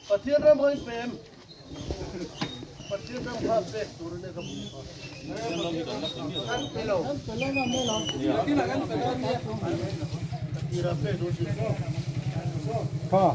Pathian ram kha in pem. Pathian ram kha pek tur a nia ka hmu kha. Kan pe lo. Tira pek tur si. Kha.